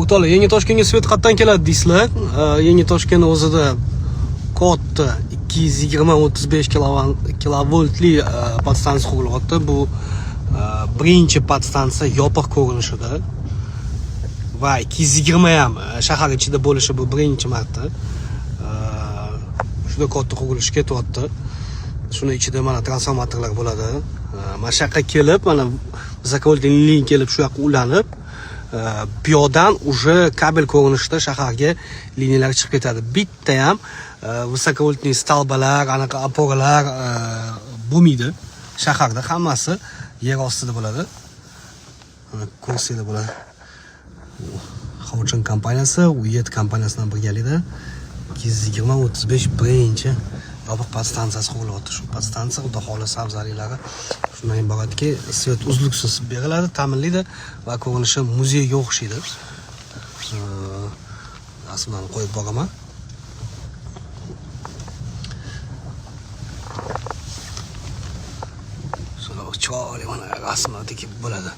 O'rtoqlar, Yangi Toshkentga svet qayerdan keladi deysizlar. Yangi Toshkent o'zida katta 220-35 kilovoltli podstansiya qurilyapti. Bu birinchi podstansiya yopiq ko'rinishida va 220 ham shahar ichida bo'lishi bu birinchi marta. Juda katta qurilish ketyapti. Shuni ichida mana transformatorlar bo'ladi. Mana shu yoqqa kelib, mana высоковольтный liniya kelib shu yoqqa ulanib, bu yoqdan уже kabel ko'rinishida shaharga liniyalar chiqib ketadi. Bitta ham высоковольтный столба lar, anaqa опора lar bo'lmaydi. Shaharda hammasi yer ostida bo'ladi. Mana ko'rsanglar bo'ladi. Houchen kompaniyasi UET kompaniyasi bilan birgalikda 220-35 birinchi yopiq podstansiyasi qurilyapti. Shu podstansiya, xudo xohlasa, afzalliklari shundan iboratki, svet uzluksiz beriladi, ta'minlaydi va ko'rinishi muzeyga o'xshaydi. Rasmlarni qo'yib boraman. Chiroyli mana rasmlardagi bo'ladi.